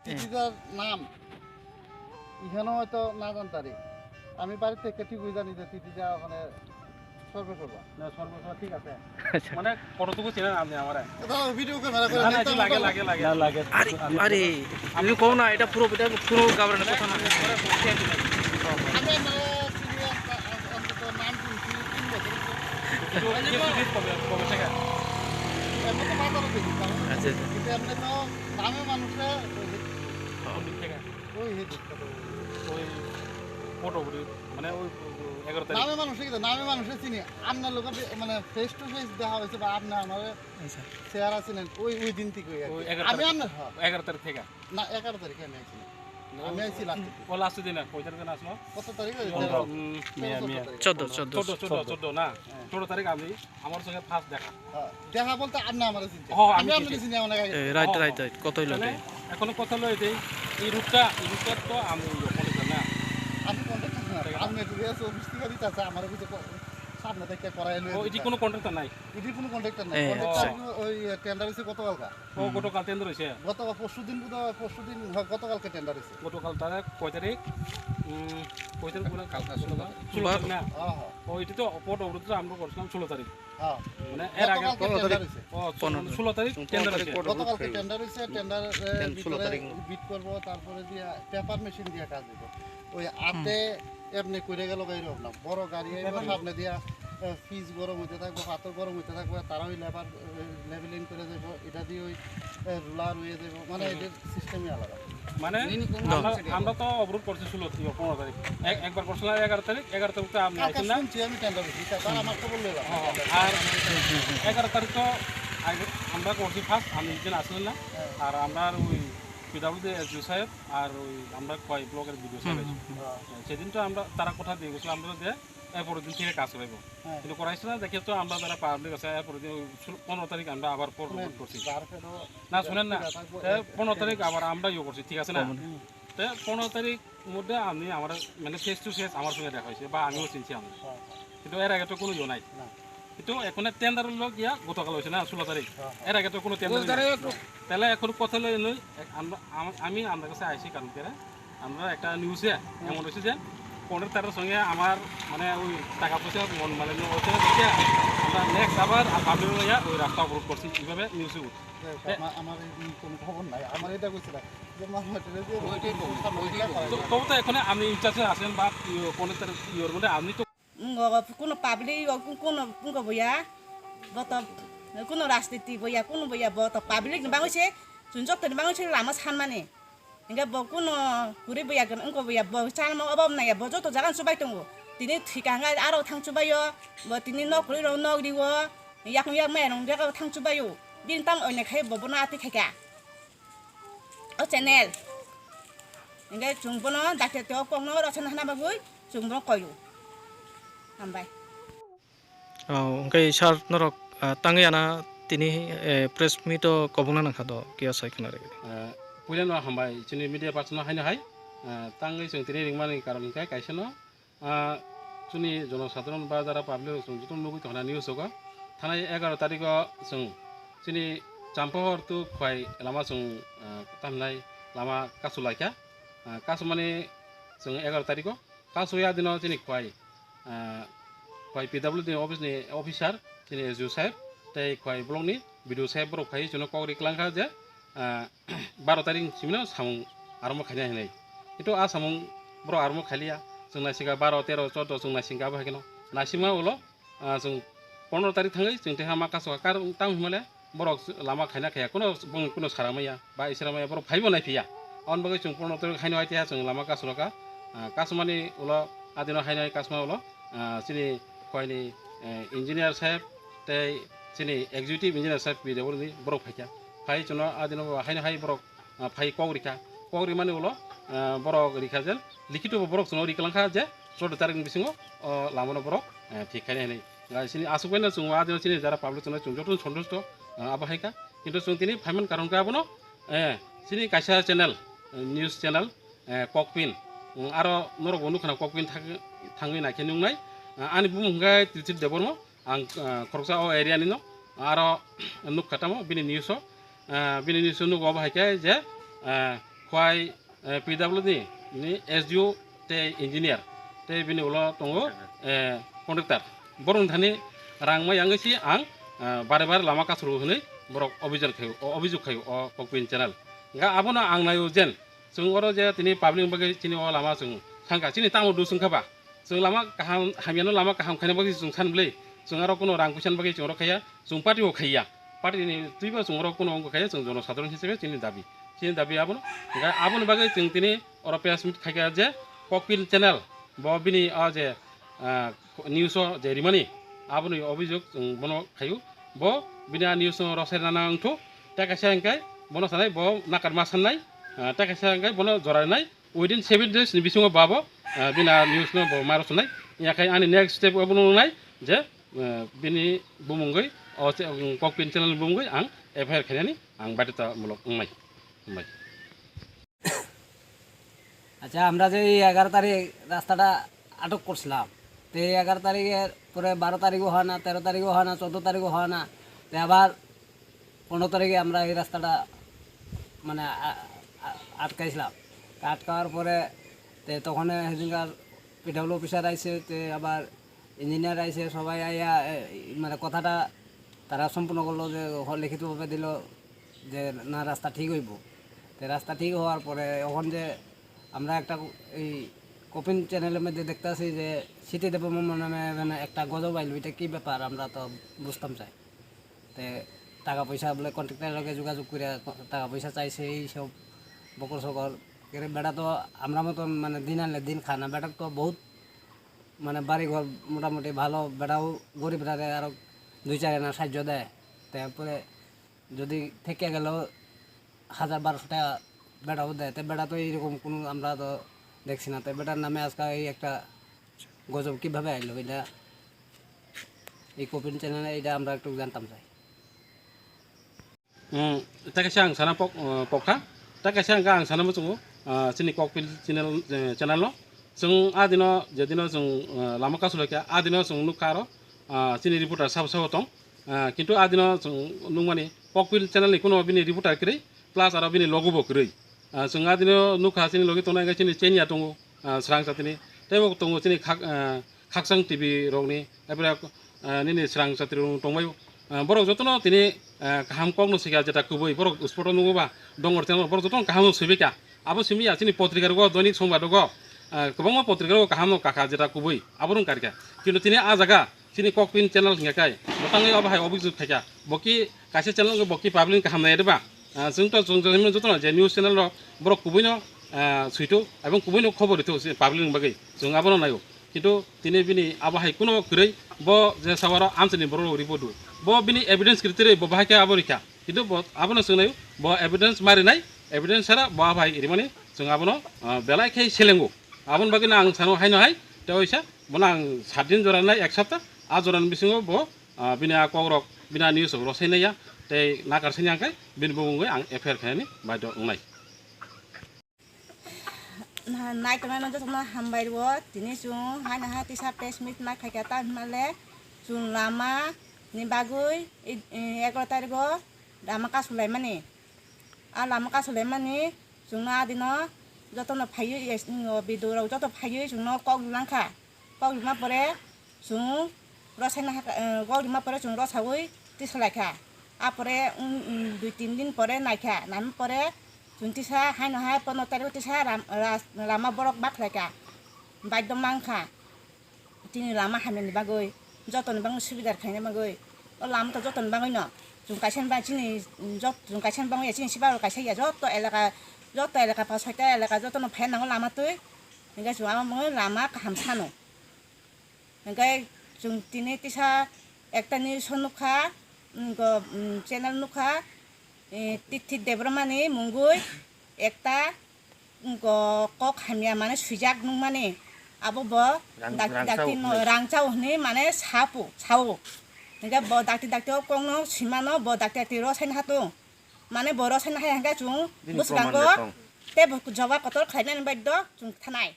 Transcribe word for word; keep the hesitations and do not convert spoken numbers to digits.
টিটিজার নাম এখানে হয়তো না জানতারি। আমি বাড়ি থেকে ঠিকই জানি যে টিটিজা ওখানে সর্বসভা। না, সর্বসভা ঠিক আছে। আচ্ছা। মানে কতটুকু চেনেন আপনি আমারে? এটা ভিডিও ক্যামেরা করে না, না, নিতাম এটা লাগে, না। লাগে, লাগে। না, লাগে। আরে, আমি আরে, আমি তুমি কও না, এটা পুরো, এটা পুরো গাবরানোর কথা না। পরে পৌঁছে দিলাম। আমি আমরা সিরিয়াস অন্তত নাম শুনছি তিন বছর হচ্ছে। ভিডিও, ভিডিও শুটিং কবে, কবে থেকে? এমনি তো বাজারে দেখি, কারণ আচ্ছা, আচ্ছা। কিন্তু এমনি তো নামে মানুষে ওই কোন দিক থেকে? ওই হে দেখতে তো। ওই মোটামুটি মানে ওই এগারো তারিখ। নামে মানুষে কি তো, নামে মানুষে চিনি। আপনার লোকে মানে ফেস টু ফেস দেখা হয়েছে বা আপনি আমার আচ্ছা। চেহারা চিনেন, ওই, ওই দিন থেকে ওই আর ওই কি। এগারো আমি তারিখ। আপনার, হ্যাঁ। এগারো তারিখ থেকে? না, এগারো তারিখে আমি আইছি না। না, আমি ওই আইছি লাস্ট দিন। ও লাস্ট দিন, কয় তারিখ দিন আসলো? কত তারিখ হইছে? পনেরো। উম, তেরো, মিয়া, চোদ্দ মিয়া। তারিখ। চোদ্দ, চোদ্দ। চোদ্দ, চোদ্দ, চোদ্দ, না। হ্যাঁ। চোদ্দ তারিখ আমি আমার সঙ্গে ফার্স্ট দেখা। হ্যাঁ, দেখা বলতে আপনি আমারে চিনতে। ও, আমি আমি আপনারে চিনতে। চিনি, অনেক আগে। এ, রাইট, ও, রাইট, ও। রাইট। কতই তাহলে লটে? এখনো কথা হলো এটাই, এই রুটটা, এই রুটটা তো আমি ইয়ে কন্ট্রাক্টর না। আমি কন্ট্রাক্টর না, ঠিক আছে। আমি মেটেরিয়ালস অফিস থেকে দিতে আছে, আমার কিছু ক-, সামনে থেকে করাই লই ও, এটি দিতে। কোনো কন্ট্রাক্টর নাই? এটি কোনো কন্ট্রাক্টর নাই। এ, কন্ট্রাক্টর আচ্ছা। ওই টেন্ডার হয়েছে গতকালকা। ও, হুম। গতকাল টেন্ডার হয়েছে? গতকাল, পরশু দিন বোধহয়, পরশু দিন, হ্যাঁ, গতকালকে টেন্ডার হয়েছে। গতকাল তারিখ কয় তারিখ? উম, কয় তারিখ বলে? কালকে ষোলো তারিখ। ষোলো তারিখ না? হ্যাঁ, হ্যাঁ। ও, এটি তো পট অবরোধ তো আমরা করছিলাম ষোলো তারিখ। হ্যাঁ। মানে এর আগে গতকালকে পনেরো তারিখ। টেন্ডার হয়েছে। ও, পনেরো তারিখ। ষোলো তারিখ হুম, টেন্ডার পনেরো হয়েছে। তারিখ পট অবরোধ গতকালকে হয়ে টেন্ডার হয়েছে, টেন্ডার, এ, হুম, ষোলো ভিতরে তারিখ। বিট করবো, তারপরে দিয়ে পেপার মেশিন দিয়ে কাজ দিব। ওই হুম। হাতে এমনি করে গেল গাড়ি হোক না, বড় গাড়ি আইবো, পেপার সামনে দিয়া, এ, ফ্রিজ গরম হইতে থাকবো, পাথর গরম হইতে থাকবো, তারা ওই লেবার, এ, লেভেলিং করে যাইবো, এটা দিয়ে ওই, এ, রুলার হয়ে যাইবো, মানে হুম। এটার সিস্টেমই আলাদা। মানে নি, নি, কোন আমরা, কর্মসূচি আমরা তো অবরোধ করছি ষোলো তারিখ, পনেরো তারিখ। এক-, একবার করছিলাম এগারো তারিখ, এগারো তারিখ তো আপনি কালকে আইছেন না? শুনছি আমি টেন্ডার হয়েছি, তা তারা হুম। আমার খবর লইলাম। হুম, হুম। আর এগারো তারিখ তো আগে আমরা করছি ফার্স্ট, আমি একদিন আসলেন না। হ্যাঁ। আর আমরা ওই পিডাব্লিউডি এসডিও সাহেব আর ওই আমরা কয় ব্লকের বিডিও সাহেব হুম, আছি। হুম, হুম। হ্যাঁ। সেদিন তো আমরা তারা কথা দিয়ে গেছিল, আমরা যে এরপরের দিন থেকে কাজ করাইবো। হ্যাঁ। কিন্তু করাইছে না, দেখে তো আমরা যারা পাবলিক আছে, এরপরের দিন ওই ষোলো, পনেরো তারিখ আমরা আবার পর শুনেন, করছি। যার ফেরো না, শুনেন না। যাত্রীরা থাকবো, এ, এক, পনেরো এক তারিখ আবার আমরা ইয়ে করছি, ঠিক আছে না? হুম। তে পনেরো তারিখ মধ্যে আপনি আমার মানে ফেস টু ফেস আমার সঙ্গে দেখা হয়েছে বা আমিও চিনছি আমরা। হ্যাঁ, হ্যাঁ। কিন্তু এর আগে তো কোনো ইয়ে নাই। না। কিন্তু এখন টেন্ডার হলো গিয়া গতকাল হয়েছে না, ষোলো তারিখ। হ্যাঁ, হ্যাঁ। এর আগে তো কোনো টেন্ডার নেই। তাহলে এখন কথা হলো নই, এক-, আমরা, আম-, আমি আপনার কাছে আইছি কারণ কি রে, আমরা একটা নিউজে হুম। এমন হয়েছে যে কন্ট্রাক্টরের সঙ্গে আমার মানে ওই টাকা পয়সা মন মালিন্য হচ্ছে না দেখে আমরা নেক্সট আবার পাবলিক লইয়া ওই রাস্তা অবরোধ করছি, এইভাবে নিউজে উঠছে। যাই হোক, তে- আমা-, আমার এই কোনো খবর নাই, আমার এটা কইছিল যে মামা এটা যে ওইটাই তো, সামনে ওইটাই দেখা তো। হয়। তো, তবু তো এখানে আপনি ইনচার্জে আছেন বা ইয়ে, কোনো তার ইয়ের মধ্যে আপনি তো উম, o, o, kuno public, o, ku-, kuno, kuno boya, boto, kuno rajniti boya, kuno boya, boto public ni bagwi se, chwng joto ni bagwi se lama sanmani. Hingke bo kuno kwrwi boya, wngkha boya, bo chanma obo naiya, bo joto jaga chubai tongo. Tini thwikha hwnkhai aro thang chubaio, bo tini nok kwrwi rok nok rio, yakung yak maya rong jaga thang chubaio. Bini tamo oinai khai bo bono atwi khaikha. O channel. Hingke chwng bono dakhe teo kokno rosana hana bagwi chwng bono koyo. Hambai. O, hingke sir norok, ah, tangwi ana tini, eh, press meet o kobongna nangkha do, kiya sai khna rwgwi. Eh, puilano hambai chini media person no haino hai, eh, tangwi chwng tini ringmani karon hingkhe kaisa no, Ah, chini jonosadharon ba jara public rok chwng jotono nugwi tongkha news o. Thanai egaroh tarikh o chwng chini Champahor to Khwai lama chwng, ah, tamhinai lama kasu laikha. Ah, kasumani chwng egaroh tarikh o. Kasui adino chini Khwai, ah, Khwai P W D ni office ni officer, chini S D O saheb, tei Khwai block ni B D O saheb borok phai chwngno kok ri kwlangkha je, ah, baro tarik ni simino samung arombo khaina hinwi. Kintu a samung borok arombo khailiya. Chwng naisingkha baro, tero, chordo chwng naisingkha abo hai kheno. Naisingma ulo, ah, chwng pondro tarik thangwi chwng tei ha ma kasoka. Kar tamo hinmale borok lama khaina khaya, kuno bung kuno saramaya ba isaramaya borok phaibo naiphiya. Aboni bagwi chwng pondro tarik haino hai tei ha chwng lama kasoka. Ah, kasumani ulo adino haino hai kasuma ulo, ah, chini Khwaini, eh, engineer saheb tei chini executive engineer saheb P W D ni borok phaikha. Phai chwngno adino bo haino hai borok, ah, phai kok rikha. Kok rimani ulo, ah, borok rikha je, likhito bo borok chwngno rikwlangkha je chordo tarik ni bisingo o lamano borok, eh, thik khainai hinwi. Ah, chini aswk baino chwng adino chini jara public chwngno chwng joto sontusto, ah, abo hai kha. Kintu chwng tini phaiman karon khe abono, eh, chini kaisa channel, eh, news channel, eh, Kokpin. Mm, aro norok bo nukha na Kokpin thang-, thangwi naikhe nuknai. Ah, ani bumung hwnkhe Tilsit Debbarma. Ang, ah, khoroksa o area ni no. Aro nukha tamo bini news o. Ah, bini news o nugo abo hai khe je, ah, Bai, eh, P W D ni S D O tei engineer tei bini ulo tongo, eh, contractor. Borok thani rang mai yangwi si ang, eh, bare bare lama kasuru hwnwi borok obhijok khaio, o obhijok khaio o Kokpin channel. Hwnkhe abono ang naio jen, chwng oro je tini public bagwi chini o lama chwng thangkha, chini tamo dusung kha ba? Chwng lama kaham, hamyano lama kaham khaina bagwi chwng san bwle. Chwng aro kuno rang puisan bagwi chwng oro khaiya, chwng party o khaiya. Party ni twibo chwng oro kuno wngkha khaiya, chwng jono sadharon hisabe chini dabi. Chini dabi abono. Hwnkhe aboni bagwi chwng tini oro press meet khaikha je Kokpin channel bo bini o je, ah, news o je rimani aboni obhijok chwng bono khaio. Bo bini a news no rosai nana wngthu. Tei kaisa hwnkhe bono sanai bo nakar ma sannai. Ah, tei kaisa hwnkhe bono jora rinai. Within seven days ni bisingo babo, ah, bini a news no bo ma rosonai. Yakhai ani next step obo nungnai je, ah, bini bumungwi, o che-, um, Kokpin channel ni bumungwi ang F I R khainani ang baidhota mulok wngnai. Hambai. আচ্ছা, আমরা যে এই এগারো তারিখ রাস্তাটা আটক করছিলাম, তো এই এগারো তারিখের পরে বারো তারিখও হয় না, তেরো তারিখও হয় না, চোদ্দো তারিখও হয় না, তো আবার পনেরো তারিখে আমরা এই রাস্তাটা মানে আ-, আ-, আটকাইছিলাম। আটকাওয়ার পরে তে তখন সেদিনকার পিডাব্লিউ অফিসার আইসে, তে আবার ইঞ্জিনিয়ার আইসে, সবাই আইয়া, এ, মানে কথাটা তারা সম্পূর্ণ করলো যে হ-, লিখিতভাবে দিল যে না, রাস্তা ঠিক হইব। তো রাস্তা ঠিক হওয়ার পরে এখন যে আমরা একটা এই কপিন চ্যানেলের মধ্যে দেখতাছি যে সিটি দেববর্মন নামে এখানে একটা গজব আইলো, এটা কি ব্যাপার আমরা তো বুঝতাম চাই। তে টাকা পয়সা বলে কন্ট্রাক্টরের লগে যোগাযোগ করে টাকা পয়সা চাইছে, এই সব বকর সকর। এর বেটা তো আমরা মতন মানে দিন আনলে দিন খায় না, বেটার তো বহুত মানে বাড়ি ঘর মোটামুটি ভালো, বেটাও গরিব রাখে, আরো দুই চার আনা সাহায্য দেয়। তারপরে যদি থেকে গেল হাজার বারোশো টাকা বেটাও দেয়, তো বেটা তো এইরকম কোনো আমরা তো দেখছি না। তো বেটার নামে আজকে এই একটা গজব কিভাবে আইলো এটা, এই কপিন চ্যানেলে এটা আমরা একটু জানতাম চাই। Hmm, tei kaisa ang sana pok, eh, pokha. Tei kaisa ang, ang sana muchungo, ah, chini Kokpin channel, eh, channel no. Chwng a dino, je dino chwng, eh, lama kasulaikha, a dino chwng nukha aro, ah, chini reporter sabo sabo tong. Ah, kintu a dino chwng nukmani Kokpin channel ni kuno bini reporter kwrwi, plus aro bini logo bo kwrwi. Ah, chwng a dino nukha chini logi tongnai khe chini chenya tongo, ah, srang satini. Tei bo tongo chini khak, ah, Khakchang T V rokni, epre, ah, nini srang satri rok tongbaio. Ah, borok jotono tini, ah, kaham kokno swikha jeta kubui, borok spot o nukgo ba, dongor tengmo, borok jotono kaham no swibikha. Abo simi ya chini potrika rogo, Doinik Songbadogo, ah, kwbangma potrika rogo kaham no kakha jeta kubui, abo rung karikha. Kintu tini a jaga, chini Kokpin channel hingka kai, botangwi abo hai obhijog khaikha. Bo ki kaisa channel bo ki public kaham nai ba? Ah, chwng to chwng jotono je news channel rok borok kubui no, ah, suitu, ebong kubui no khobor ritu public ni bagwi. Chwng abono naio. Kintu tini bini abo hai kuno kwrwi, bo je sawaro amchaini borok rok report o. Bo bini evidence kwrwi bo bahai khe abo rikha. Kintu bo abono chwng naio, bo evidence ma rinai, evidence sara bo abo hai rimani chwng abono, ah, belai khe selengo. Aboni bagwi no ang sano haino hai, tei oisa bono ang saat din jora nai ek sapta, a jora ni bisingo bo, ah, bini a kok rok, bini a news rok rosai naiya, tei nakar sani ang khe bini bumungwi ang F I R khainani baidhok wngnai. Na-, naitongnai no jotono hambai rwo. Tini chwng haino hai tisa press meet ma khaikha, ta hinmale chwng lama ni bagwi i, i, egaroh tarikh o lama kasulaimani. A lama kasulaimani chwngno adino jotono phaiwi, yes, o B D O rok joto phaiwi chwngno kok rwlangkha. Kok rima pore chwng rosaina ha, eh, kok rima pore chwng rosaui tisalaikha. Apore, um, um, dui tin din pore naikha, naima pore chwng tisa haino hai pono tarikh tisa ram-, ras-, lama borok ma khlaikha. Baidhyo mankha. Chini lama hamyani bagwi, jotoni bagwi subidar khaina bagwi. O lama to jotoni bagwi no. Chwng kaisa ni ba chini, jot-, chwng kaisa ni bagwi ya, chini sibar kaisa ya, joto elaka, joto elaka pa soita elaka jotono phai nango lama twi. Hinkhe chwng ama mungwi lama kaham sano. Hingke chwng tini tisa ekta news o nukha, mm, go, mm, channel nukha, eh, Tithi Debbarmani mungwi ekta, mm, go kok hamya mane swijak nukmani. Abo bo Rang-, dak-, rangchao dakti no hwnwi. Rangchao hwnwi mane sapu, sao. Hingke bo dakti dakti o kokno swimano bo dakti dakti rosaina hatung. Mane bo rosaina hai hingke chwng Bini bwskango proman le tong. Tei bo jawab kotor khlainani baiddo chwng thanai.